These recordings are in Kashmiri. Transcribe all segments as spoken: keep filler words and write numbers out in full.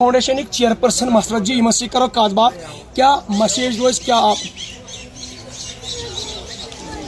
فاؤنڈیشنٕکۍ چیئرپرسن مسرت جی، یِمن سۭتۍ کرو کتھ باتھ۔ کیٛاہ میسیج روزِ، کیٛاہ آپ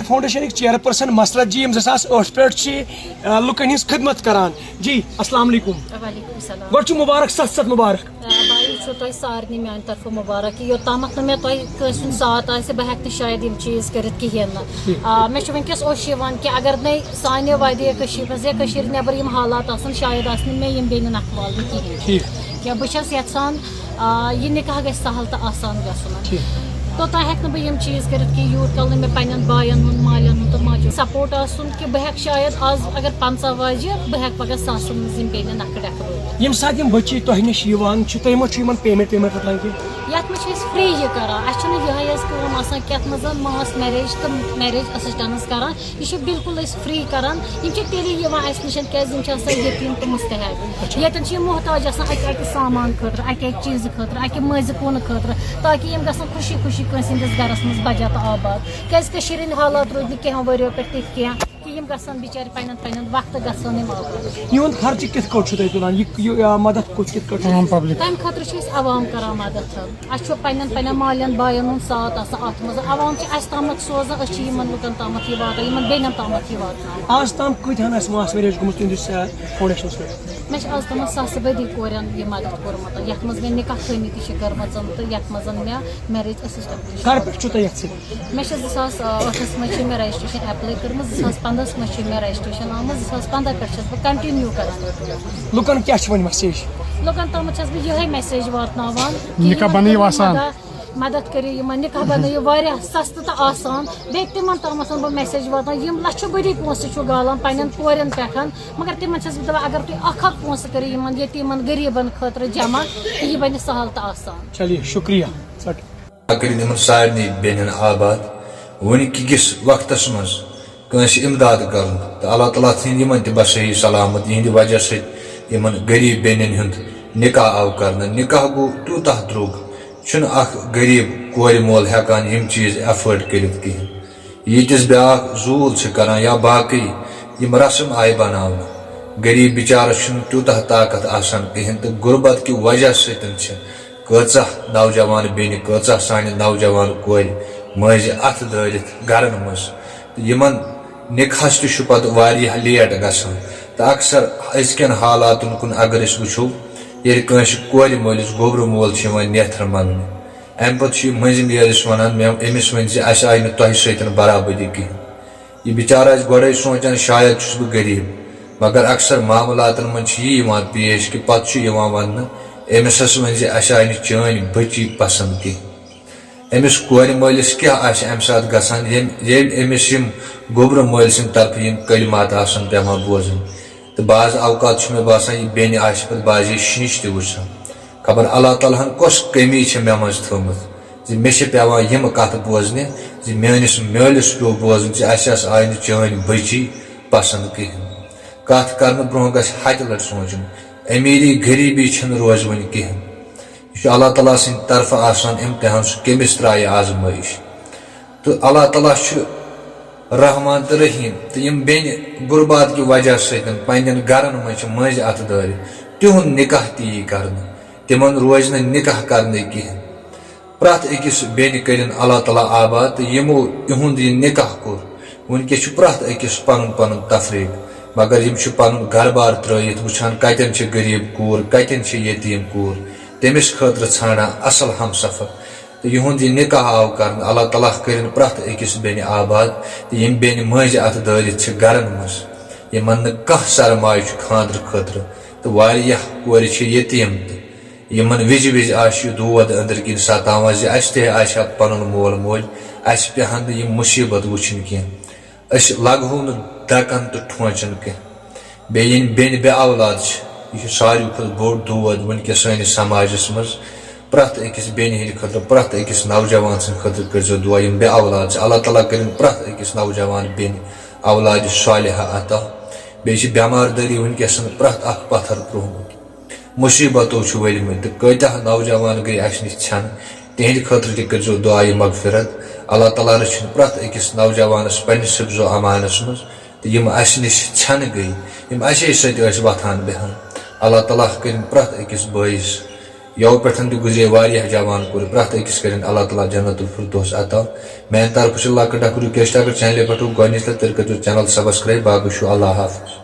فاؤنڈیشنٕکۍ چیئرپرسن مسرت جی، یِم زٕ ساس ٲٹھ پٮ۪ٹھ چھِ، آ، لُکن ہٕنٛز خدمت کران۔ جی، السلام علیکم۔ وعلیکم السلام۔ گۄڈٕ چھُ مبارک، ستھ ستھ مبارک۔ آ، بھائی، چھُ تۄہہِ سارنٕے میانہِ طرفہٕ مبارک۔ یوٚتامَتھ نہٕ مےٚ تۄہہِ کٲنٛسہِ ہُنٛد ساتھ آسہِ، بہٕ ہٮ۪کہٕ نہٕ شاید یِم چیٖز کٔرِتھ کِہیٖنۍ نہٕ۔ ٹھیٖک۔ آ، مےٚ چھُ وٕنکیٚس اوش یِوان کہِ اگر نَے سانہِ وادی کٔشیٖرِ منٛز یا کٔشیٖرِ نٮ۪بر یِم حالات آسَن، شاید آسہِ نہٕ مےٚ یِم بیٚنہِ نکھٕ والنہٕ کِہیٖنۍ۔ ٹھیٖک۔ کینٛہہ، بہٕ چھَس یَژھان، آ، یہِ نِکاح گژھِ سہل تہٕ آسان گژھُن۔ ٹھیٖک۔ توٚتام ہٮ۪کہٕ نہٕ بہٕ یِم چیٖز کٔرِتھ کہِ یوٗت کال نہٕ مےٚ پنٛنٮ۪ن بایَن ہُنٛد، مالٮ۪ن ہُنٛد تہٕ ماجہِ ہُنٛد سپورٹ آسُن کہِ بہٕ ہٮ۪کہٕ شاید آز اگر پنٛژاہ واجہِ، بہٕ ہٮ۪کہٕ پگاہ ساسَن منٛز یِم بیٚنہِ نکھٕ ڈٮ۪کہٕ وٲلِتھ۔ ییٚمہِ ساتہٕ یِم بٔچی تۄہہِ نِش یِوان چھِ، تُہۍ ما چھِو یِمن پیمنٹ ویمنٹ رٹان کینٛہہ؟ یَتھ منٛز چھِ أسۍ فری یہِ کران، اَسہِ چھُنہٕ یِہوٚے حظ کٲم آسان کہِ یَتھ منٛز ماس میریج تہٕ میریج اسسٹنس کران، یہِ چھِ بالکل أسۍ فری کران۔ یِم چھِ تیٚلی یِوان اَسہِ نِش، کیازِ یِم چھِ آسان یتیٖم تہٕ مستحق۔ ییٚتٮ۪ن چھِ یِم محتاج آسان اَکہِ اَکہِ سامان خٲطرٕ، اَکہِ اَکہِ چیٖزٕ خٲطرٕ، اَکہِ مٔنٛزۍ کُن خٲطرٕ، تاکہِ یِم گژھن خوشی خوشی کٲنٛسہِ ہٕنٛدِس گرس منٛز بجا تہٕ آباد۔ کیازِ کٔشیٖرِ ہٕنٛدۍ حالات روٗدۍ نہٕ کینٛہہ ؤرِیو پٮ۪ٹھ تِتھۍ کینٛہہ کہِ یِم گژھن بِچٲرۍ پننٮ۪ن پننٮ۪ن وقتہٕ گژھن یِم آباد۔ یِہُنٛد خرچہٕ کِتھ کٲٹھۍ چھُو تُہۍ تُلان؟ یہِ، یہِ، آ، مدد کُس کِتھ کٲٹھۍ چھُو عام تُہۍ؟ پبلک۔ تَمہِ خٲطرٕ چھِ أسۍ عوام کران مدد۔ اَسہِ چھُ پننٮ۪ن پننٮ۪ن مالٮ۪ن بایَن ہُنٛد ساتھ آسان اَتھ منٛز۔ عوام چھِ اَسہِ تامَتھ سوزان، أسۍ چھِ یِمَن لُکَن تامَتھ یہِ واتان، یِمَن بیٚنٮ۪ن تامَتھ یہِ واتان۔ آز تام کۭتِہَن آسہِ ماس میریج گوٚمُت تُہٕنٛدِس، آ، فاؤنڈیشنَس پٮ۪ٹھ؟ مےٚ چھِ آز تامَتھ ساسہٕ بٔدی کورٮ۪ن یہِ مدد کوٚرمُت، یَتھ منٛز مےٚ نِکاح خٲمی تہِ چھِ کٔرمٕژ تہٕ یَتھ منٛز مےٚ میریج اسسٹنٹ تہِ چھِ کَر پٮ۪ٹھ چھُو تۄہہِ یَتھ سۭتۍ؟ مےٚ چھِ زٕ ساس ٲٹھَس منٛز چھِ مےٚ رجسٹریشن ایپلاے کٔرمٕژ، زٕ ساس پنٛداہَس منٛز چھِ مےٚ رجسٹریشن آمٕژ، زٕ ساس پنٛداہ پٮ۪ٹھ چھَس بہٕ کنٹِنیو کران یہِ کٲم۔ لُکن کیٛاہ چھِ وۄنۍ میسیج؟ لُکن تامَتھ چھَس بہٕ یِہوٚے میسیج واتناوان کہِ نِکاح یِمَن بَنٲیِو کٔرِو آسان۔ مدد، مدد کٔرِو یِمَن، نِکاح بَنٲیِو واریاہ سَستہٕ تہٕ آسان۔ بیٚیہِ تِمَن تامَتھ وَنہٕ بہٕ میسیج واتناوان، یِم لَچھٕ بٔدی پونٛسہٕ چھُ گالان پنٛنٮ۪ن کورٮ۪ن پٮ۪ٹھ، مگر تِمَن چھَس بہٕ دَپان، اگر تُہۍ اَکھ اَکھ پونٛسہٕ کٔرِو یِمَن یتیٖمَن غریٖبَن خٲطرٕ جمع، تہٕ یہِ بَنہِ سَہَل تہٕ آسان۔ چلیے، شُکریہ۔ کٔرِن یِمن سارنٕے بیٚنٮ۪ن آباد۔ وٕنہِ کہِ کِس وقتس منٛز کٲنٛسہِ اِمداد کرُن تہٕ اللہ تعالیٰ تھٲیِن یِمن تہِ بصحیح سلامت، یِہنٛدِ وجہ سۭتۍ یِمن غریٖب بیٚنٮ۪ن ہُنٛد نکاح آو کرنہٕ۔ نکاح گوٚو تیوٗتاہ درٛوگ، چھُنہٕ اکھ غریٖب کورِ مول ہٮ۪کان یِم چیٖز ایفٲرڈ کٔرِتھ کِہیٖنۍ۔ ییٖتِس بیٛاکھ زوٗل چھِ کران یا باقٕے یِم رسم آیہِ بناونہٕ، غریٖب بِچارس چھُنہٕ تیوٗتاہ طاقت آسان کِہیٖنۍ تہٕ غربت کہِ وجہ سۭتۍ چھِ کۭژاہ نوجوان بیٚنہِ، کۭژاہ سانہِ نوجوان کورِ مٲنٛزِ اَتھٕ دٲرِتھ گرن منٛز۔ تہٕ یِمن نِکاحس تہِ چھُ پتہٕ واریاہ لیٹ گژھان۔ تہٕ اکثر أزکٮ۪ن حالاتن کُن اگر أسۍ وٕچھو، ییٚلہِ کٲنٛسہِ کورِ مٲلِس گوٚبرٕ مول چھُ یِوان نیتھر منٛگنہِ، اَمہِ پتہٕ چھُ یہِ مٔنٛزِم یٲرِس ونان، مےٚ، أمِس ؤنۍ زِ اَسہِ آیہِ نہٕ تۄہہِ سۭتۍ برابٔدی کِہیٖنۍ۔ یہِ بِچارٕ آسہِ گۄڈَے سونٛچان، شاید چھُس بہٕ غریٖب، مگر اکثر معاملاتن منٛز چھُ یہِ یِوان پیش کہِ پتہٕ چھُ یِوان وننہٕ، أمِس ہس ؤنۍ زِ اَسہِ آیہِ نہٕ چٲنۍ بٔچی پسنٛد کِہیٖنۍ۔ أمِس کورِ مٲلِس کیٛاہ آسہِ اَمہِ ساتہٕ گژھان، ییٚمۍ، ییٚمۍ أمِس یِم گوٚبرٕ مٲلۍ سٕنٛدِ طرفہٕ یِم کلمات آسَن پٮ۪وان بوزٕنۍ؟ تہٕ بعض اوقات چھُ مےٚ باسان، یہِ بیٚنہِ آسہِ پتہٕ بعضے شیٖنچ تہِ وٕچھان۔ خبر اللہ تعالیٰ ہن کۄس کٔمی چھےٚ مےٚ منٛز تھٲومٕژ زِ مےٚ چھِ پٮ۪وان یِم کتھٕ بوزنہِ زِ میٲنِس مٲلِس پیوٚو بوزُن زِ اَسہِ ہسا آیہِ نہٕ چٲنۍ بٔچی پسنٛد کِہیٖنۍ۔ کتھ کرنہٕ برونٛہہ گژھِ ہتہِ لٹہِ سونٛچُن، امیٖری غریٖبی چھَنہٕ روزوٕنۍ کِہیٖنۍ۔ یہِ چھُ اللہ تعالیٰ سٕنٛدِ طرفہٕ آسان امتحان، سُہ کٔمِس ترٛایہِ آزمٲیِش۔ تہٕ اللہ تعالیٰ چھُ رحمان تہٕ رحیٖم، تہٕ یِم بیٚنہِ غربات کہِ وجہ سۭتۍ پننٮ۪ن گرن منٛز چھِ مٔنٛزۍ اَتھٕ دٲرِتھ، تِہُنٛد نکاح تہِ یی کرنہٕ، تِمن روزِ نہٕ نکاح کرنٕے کِہیٖنۍ۔ پرٛٮ۪تھ أکِس بیٚنہِ کٔرِن اللہ تعالیٰ آباد، تہٕ یِمو یِہُنٛد یہِ نکاح کوٚر، وٕنکیٚس چھُ پرٛٮ۪تھ أکِس پنُن پنُن تفریٖق، مگر یِم چھِ پنُن گرٕ بار ترٲیِتھ وٕچھان کتٮ۪ن چھِ غریٖب کوٗر، کتٮ۪ن چھِ یتیٖم کوٗر، تٔمِس خٲطرٕ ژھانڈان اصل ہمسفر۔ تہٕ یِہُنٛد یہِ نکاح آو کرنہٕ، اللہ تعالیٰ کٔرِن پرٛٮ۪تھ أکِس بیٚنہِ آباد، تہٕ یِم بیٚنہِ مٲنٛزِ اَتھٕ دٲرِتھ چھِ گرن منٛز، یِمن نہٕ کانٛہہ سرمایہِ چھُ خانٛدرٕ خٲطرٕ، تہٕ واریاہ کورِ چھِ یتیٖم تہٕ یِمن وِزِ وِزِ آسہِ یہِ دود أنٛدرۍ کِنۍ ستاوان زِ اَسہِ تہِ آسہِ ہا پنُن مول موج، اَسہِ پیٚہن نہٕ یِم مُصیٖبت وٕچھِنۍ کینٛہہ۔ أسۍ لگہو نہٕ دکن تہٕ ٹھونچن کینٛہہ۔ بیٚیہِ یِم بیٚنہِ بے اولاد چھِ، یہِ چھُ ساروی کھۄتہٕ بوٚڑ دود وٕنکیٚس سٲنِس سماجس منٛز۔ پرٛٮ۪تھ أکِس بیٚنہِ ہٕنٛدِ خٲطرٕ، پرٛٮ۪تھ أکِس نوجوان سٕنٛدِ خٲطرٕ کٔرۍزیو دُعا، یِم بے اولاد چھِ، اللہ تعالیٰ کٔرِن پرٛٮ۪تھ أکِس نوجوان بیٚنہِ اولادِ صالحہ عطا۔ بیٚیہِ چھِ بٮ۪مار دٲری وٕنکیٚس پرٛٮ۪تھ اکھ پتھر پرٛوہمُت۔ مُصیٖبتو چھِ ؤلمٕتۍ تہٕ کۭتیٛاہ نوجوان گٔے اَسہِ نِش ژھٮ۪نہٕ۔ تِہِنٛدِ خٲطرٕ تہِ کٔرۍزیو دُعایہِ مغفرت۔ اللہ تعالیٰ رٔچھِن پرٛٮ۪تھ أکِس نوجوانَس پنٛنِس حفظ و امانَس منٛز۔ تہٕ یِم اَسہِ نِش ژھٮ۪نہٕ گٔے، یِم اَسے سۭتۍ ٲسۍ وۄتھان بیٚہان، اللہ تعالیٰ کٔرِن پرٛٮ۪تھ أکِس بٲیِس یَوٕ پٮ۪ٹھ تہِ گُزرے واریاہ جوان کورِ، پرٛٮ۪تھ أکِس کٔرِن اللہ تعالیٰ جنت الفردوس عطا۔ میٛانہِ طرفہٕ چھِ لۄکٕٹ اکھ request، اگر channel پٮ۪ٹھ گۄڈٕنِچ لَٹہِ، تیٚلہِ کٔرۍزیو channel subscribe۔ باقٕے چھُ اللہ حافظ۔